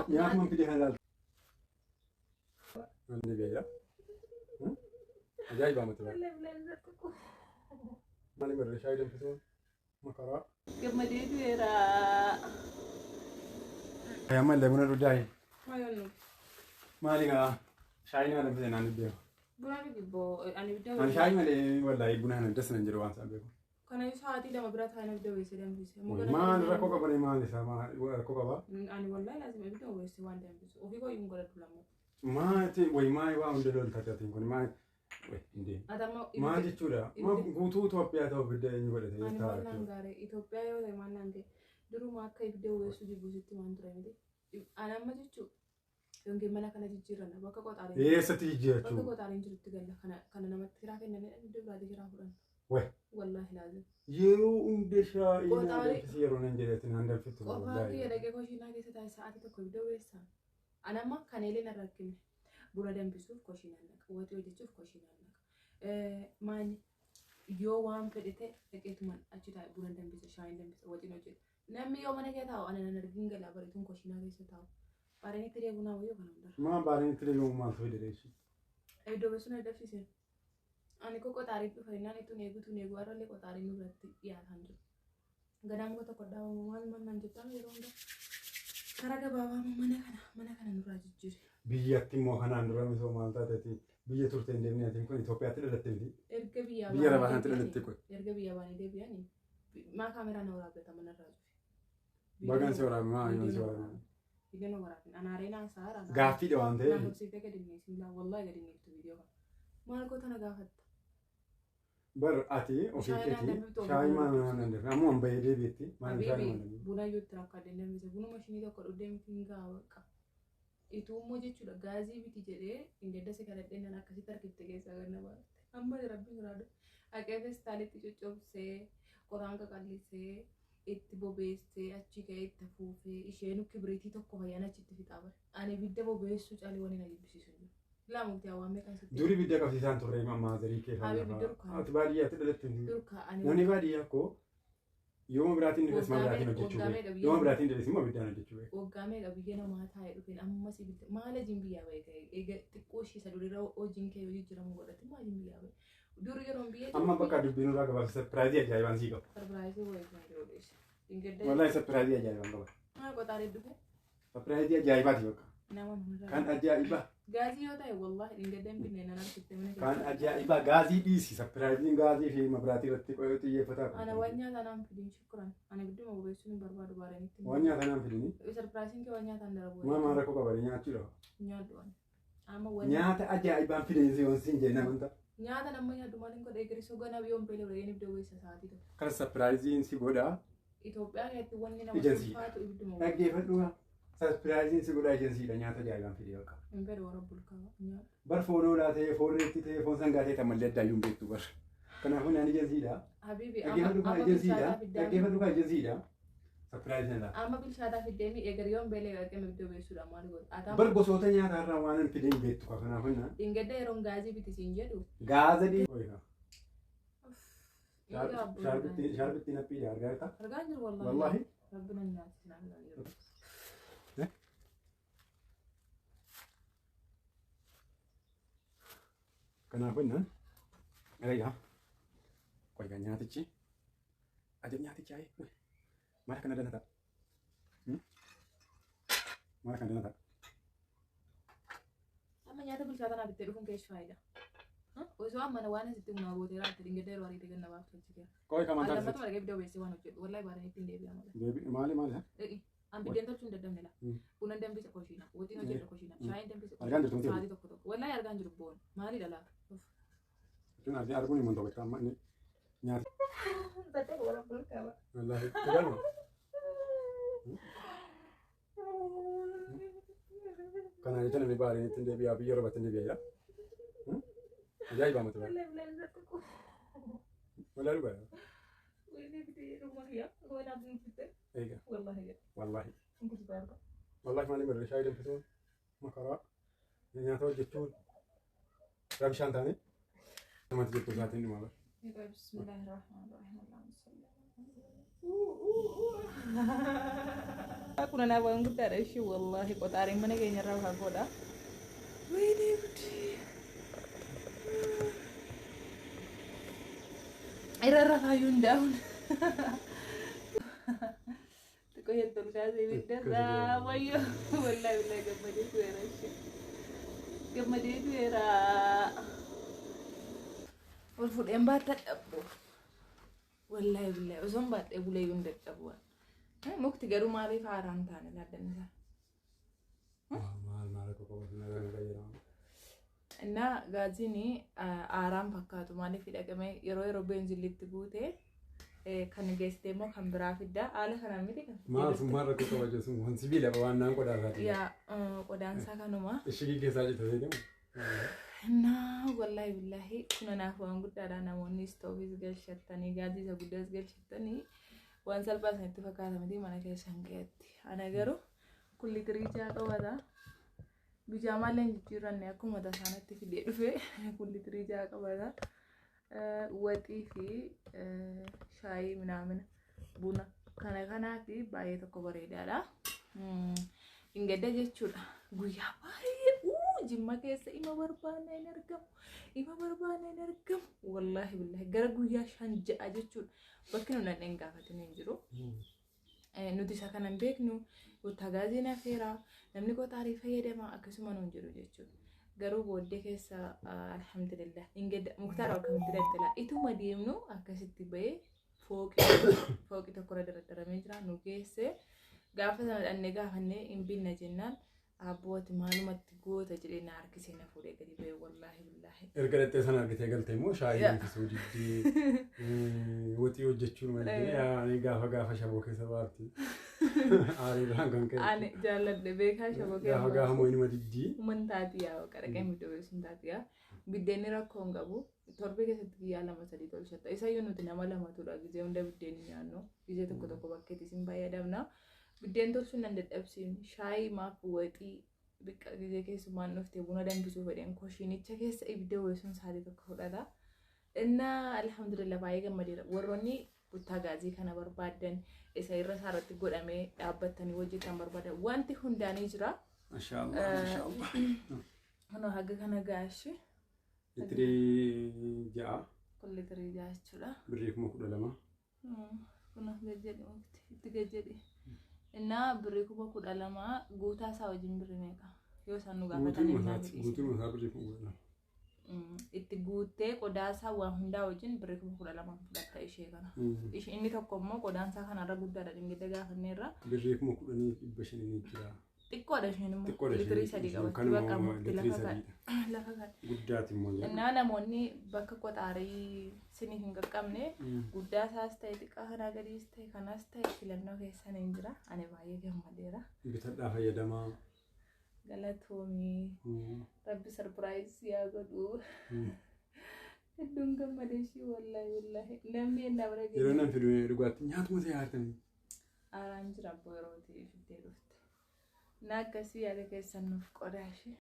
Nyaatuma fide kana ilaalta. Maal deebi'aa jira? Ajaa'iba mati bara. Maali barre shaayii danfisuun makaraa. Gammadee du'eera. Amma illee buna dhugdaayi. Maal Maali gaa shaayii naa danfise naan dhibbeeku. Buna dhugi boo ani ibidda. Ani shaayii malee wallaahi buna kana das nan jedhu waan isaan beeku. Kana sa'aatii 2 bira taa'ee ibidda weessee danfise. Maal rakkoo qabanii maal isaa maal rakkoo qabaa? Ani wallaahi laazima ibidda weessee waan danfisu. Ofii koo hin godhadhu lammuu. Maati wayi maali waa hunda loltate atiin kun maal wayi hin Ati amma Maal jechuudha? Maa guutuu Itoophiyaa ta'u ibidda eenyu godhate Ani jettaa maal naan jechuudha. gaare Itoophiyaa yoo ta'e maal naan ga'e duruma akka ibidda weessuu jibbu sitti waan ture miti. Ani amma jechuun yookiin mana kana jijjiirranna bakka qoxaariin Eessatti bakka jijjiirachuu? qoxaariin jirutti galla kana kana namatti kiraa kennanii ibidda biraatii kiraa fudhanna. Wayi Wallaahi laazim. yeroo hunda shaayii naa Qoxaarii danfisi yeroo nan jedhetti naan danfittu qofaa kiyya wallaahi. dhaqee koshiinaa keessa taa'e sa'aatii 1 ibidda weessaa. Ani amma kaneelee narra rakkinne buna danfisuuf koshiinaan naqa waxii hojjechuuf koshiinaan naqa. Maanyi yoo waan fedhe ta'e dhaqeetuman achi taa'e buna danfisa shaayiin danfisa waxiin hojjeta. Namni yoo mana kee taa'u ana nan argin galaa bareetuun koshiinaa keessa taa'u. Baareen itti deebi'u naa wayyoo kana hundarra. Maa baariin itti deebi'u maaltu fide reeshi? Iddoo beessuun addabsiise. Ani koo qoxaariif dhufa jennaan ittuun eegu tun eegu har'allee qoxaariin nu biratti dhiyaataan jiru. Ganaa muka tokko dhaabamu maal maal naan jettaa yeroo hunda. Karaa gabaabaa mana kana nurraa jijjiire. Biyyatti immoo kanaan dura misoo maal taateeti biyya turte hin deemne atiin kun Itoophiyaatti dhalatte miti. Erga biyyaa Biyya baanii arabaa sanatti deebi'anii dhalatte qoy. erga biyyaa baanii deebi'anii maa kaameraa na waraabbata manarraa cufe. Bagan si waraabe maa yoon si waraabe. Viidiyoo na waraabin. Anaaree naan saara. Gaaffiidha waan Naa ta'eef. hobsiifte gadi hin dhiisin laa wallahi gadi hin dhiiftu viidiyoo kana. Maal goota na gaafatta? Bar ati ofii Shaayii naan keetii danfiftu ofii shaayii buna maal naan danfifte ammoo an bahee deebi'etti maal shaayii Habibi maal danfifte. buna iyyuu itti rakkadhe danfise bunuma shinii tokko dhugdee miti hin ga'a bakka. Ituu immoo jechuudha gaazii biti jedhee hin gaddase kadhadhee nan akkasitti harkifte keessaa gad na baafte. Amma rabbi jiraadhu. Haqee feestaalitti coccobsee qoraan qaqallisee itti bobeessee achi ka'ee itti afuufee isheen kibriitii tokko fayyaan achitti fixaa bare. Ani ibidda bobeessuu caalii wani na jibbisiisu hin jiru. Laa mukti hawaan meeqan sitti Duri ibidda qabsiisaan turre maazarii kee faana Habibi fa'aa. durkaa. Ati baadiyyaatti dhalatte miti. Durkaa ani Namni baadiyyaa koo yooma biraatiin dhufes Waggaa biraatiin meeqa- hojjechuu waggaa beeka. meeqa biyya Yooma biraatiin dhufes immoo ibiddaan hojjechuu beeka. Waggaa meeqa biyya namaa taa'ee dhufeen ammas ibidda maal hojiin biyyaa ba'e ka'e eega xiqqoo ishee isa durirra hojiin kee yoo jijjiiramu godhate maal hojiin biyyaa ba'e dur yeroon biyya Amma bakka dubbiin irraa gabaabsa sarpiraayizii ajaa'ibaan sii qaba. Sarpiraayizii wayii kan jiru dheessa. Dingadda Wallaahi sarpiraayizii ajaa'ibaan qaba. maal qoxaalee dhufe Sarpiraayizii ajaa'ibaati bakka. nama hundarraa. Kan ajaa'ibaa. Gaazii yoo ta'e wallaahi dingadda hin binne nan harkifte mana Kan keessa. ajaa'ibaa gaazii dhiisi sarpiraayiziin gaazii fi mabiraatii irratti xiyyeeffataa. Ana waan nyaataa naan fidin shukran. Ani bidduma bobeessuun hin barbaadu baaranitti. Waan nyaataa naan fidini. Sarpiraayisiin kee waan nyaataan darabu. Maa maal rakkoo qabani nyaachuudha. Nyaadhu ani. Amma waan Nyaata ajaa'ibaan fideensi yoon siin jee namanta. Nyaata nama nyaadhu maaliin godha eegari soganaa biyyoon beela godhee ibidda weessa sa'aatii 1. Kan sarpiraayiziin si godhaa. Itoophiyaa keessatti wanni nama Ejensiidha. ulfaatu ibidduma weessa. Dhaggeeffadhu haa. Sarpiraayiziin si godhaa ejensiidha nyaata ajaa'ibaan fidee bakka. Hin fedhu warra bulkaa nyaadhu. Bar foon hoolaa ta'ee foon reetti ta'ee foon sangaa ta'ee tamallee addaayyuu hin beektu bar. Kanaafuu nyaanni ejensiidha. Habibi Dhaggeeffadhu kaa amma ejensiidha. bilchaataa fiddee Dhaggeeffadhu kaa ejensiidha. Sarpiraayiziin alaa. amma bilchaataa fiddeemi eegari yoon beela dhaqee ibidda weessuudha maal godha. Bar gosoota nyaataa irraa waan hin fideen beektu kaa kanaafuu nyaa. Dingadda yeroon gaazii biti siin jedhu. Gaaza dhii. Shaarbittiin haphiidha argaa jirtaa? Argaa hin jiru wallaahi. Wallaahi. Rabbi na nyaachise naan jiru. Kanaafuu innaan dhagayyaa qoygaa nyaatichi ajab nyaatichi ayee maal akkana dana ta'a? Maal akkana dana ta'a? Amma nyaata bilchaataa naa bittee dhufuun keessa faayidaa. Osoo amma waan asitti humnaa gootee raatte dingadda yeroo ariitee ganna baaftu achi kee. Qoy kamaan Ani taasisa. lammatuma dhaqee ibidda weessee waan hojjedhu wallaahi baadanii ittiin deebi'a malee. Deebi maali maali isa? An biddeen tolchuu hin dadhabne laa. Mm. Buna danfisa koshiina. Waxiin hojjedha koshiina. Shaayiin danfisa Argaan jirtu miti? Sa'aatii tokko tokko. Wallaahi argaan jiru boon. Maali dhalaa? Jechuun argee arguun himan tokko amma inni nyaata. Saddeet wala bulqaba. Wallaahi dhugaadhuma. Kana jecha namni baariin ittiin deebi'aa biyya roba ittiin deebi'aa jira. Ajaa'iba mati bara. Wallaahi dhugaadha. Eega. Wallaahi. Wallaahi maali barre shaayii danfisuun makaraa nyaata hojjechuun rabshaan taane namatti jettu isaatiin dhuma bara. Bismillahirrahmanirrahim. Allahumma salli ala Kun anaaf waan guddaadha ishii wallaahi qoxaariin mana keenya irraa fagoodha. Wayinee guddi. Irra rafaayyuu hin daa'uun. Xiqqoo hedduu ol kaasee ibidda isaa wayyoo wallaahi wallaahi gammadee du'eera ishee. Gammadee du'eera. Ol fuudheen baata dhabbu. Wallaahi wallaahi osoo hin baadhee bulee iyyuu hin dadhabu. Mukti garuu maaliif haaraa hin taane laaddan isaa? Maal maal akka qabu nagaa nagaa jedhama. እና gaaziin aaraan fakkaatu maaliif dhaqame yeroo yeroo beenzilitti guute kan geessite immoo kan biraa fidda haala kanaan miti kan fiddee Maal dhufte. sun maal rakkoo qaba jechuun kun sibiila waan naan qodaa isaati. Yaa qodaansaa kanuma. Ishigii keessaa jirta seetamu. እና wallaahi billaahi kun anaaf waan guddaadha namoonni istoofiis galchattanii gaazii isa guddaas galchattanii waan salphaa isinitti fakkaata miti mana keessan ga'etti. Ana garuu kun litirii ja'a qabata. Bijaamaallee hin jijjiiranne akkuma tasaanatti fidee dhufe kun litirii ja'a qabata. Waxii fi shaayii minaamina buna kana kanaa fi baay'ee tokko bareedaadha. Hin gadda jechuudha. Guyyaa baay'ee Jimma keessa ima barbaanne hin argamu. Ima barbaanne hin argamu. Wallaahi billaahi gara guyyaa 5-6 jechuudha. Bakki nu dhaqnee hin gaafatin hin jiru. Nuti isa kana hin beeknu gaazii affeeraa namni qoxaarii fayyadama akkasuma nuun jedhu jechuudha. Garuu booddee keessa alhamdulillah hin gadda Muktaar akkamitti daldalaa ituma deemnu akkasitti bahee fooqii tokkorra dardaramee jira nu geesse gaafa sana dhannee gaafannee hin binna jennaan abbooti maalumatti goota jedhee na harkisee na fuudhee gadi bahee wallaahi billaahi. Erga dhattee sana argitee galte immoo shaayii danfisuu diddee waxii hojjechuun malee ani gaafa gaafa shaboo keessa baarti. Aariirraan kan ka'e. Ani jaalladhe beekaa shaboo Gaafa keessa. gaafa moo'inuma diddii. Uuman taati yaa qarqee miidhagee sun taati yaa biddeenni rakkoo hin qabu torbee keessatti guyyaa 2-3 tolchata isayyuu nuti nama lamatudha gizee hunda biddeen hin nyaannu gizee tokko tokko bakkeetti isin fayyadamna biddeen tolchuun nan dadhabsiin shaayii maaf waxii biqqa gizee keessumaan dhuftee buna danfisuu fedheen koshiinicha keessa ibidda weessuun sa'aatii tokko fudhata. Innaa alhamdulillah baay'ee gammadeera warroonni buttaa gaazii kana barbaaddan isa irra isaarratti godhamee dhaabbattanii hojjetan barbaadan wanti hundaanii jira. Mashaallah mashaallah. Kunoo haga kana gaashi Litirii 6 kun litirii ja'a jechuudha. Birrii 12,000. Kunoo gajjedhi mukti itti gajjedhi. Innaa birrii 12,000 guutaa isaa wajjin birrii meeqa? Yoo isaan nu gaafatan Guutuun innaa isaati guutuun isaa birrii 12,000. Itti guuttee qodaa isaa waan hundaa wajjin birrii 12,000 fudhatta ishee kana. Inni tokko immoo qodaan isaa kanarra guddaadha dhingidda gaafanneerra. Birrii 10,500 jira. Xiqqoodha isheen immoo Xiqqoodha isheen. litirii 3 qabatti Kanuma bakka mukti litirii lafa sadiidha. kan lafa kan. Guddaati immoo. Innaa namoonni bakka qoxaarii siniif hin qaqqabne guddaa isaas ta'e xiqqaa kanaa gadiis ta'e kanaas ta'e filannoo keessan hin jira. Ani baay'ee gammadeera. Bitadhaa fayyadamaa. Galatoomii rabbi sarpiraayizii yaa godhu. Hedduun gammadee ishii wallaahi wallaahi namni ennaa bira Yeroo geenye nan fidu dhugaatti nyaatuma ta'e aartanii. Aaraan jira abboo yeroo ta'e fiddee dhufte. Na akkasii yaada keessan nuuf qodaa ishee.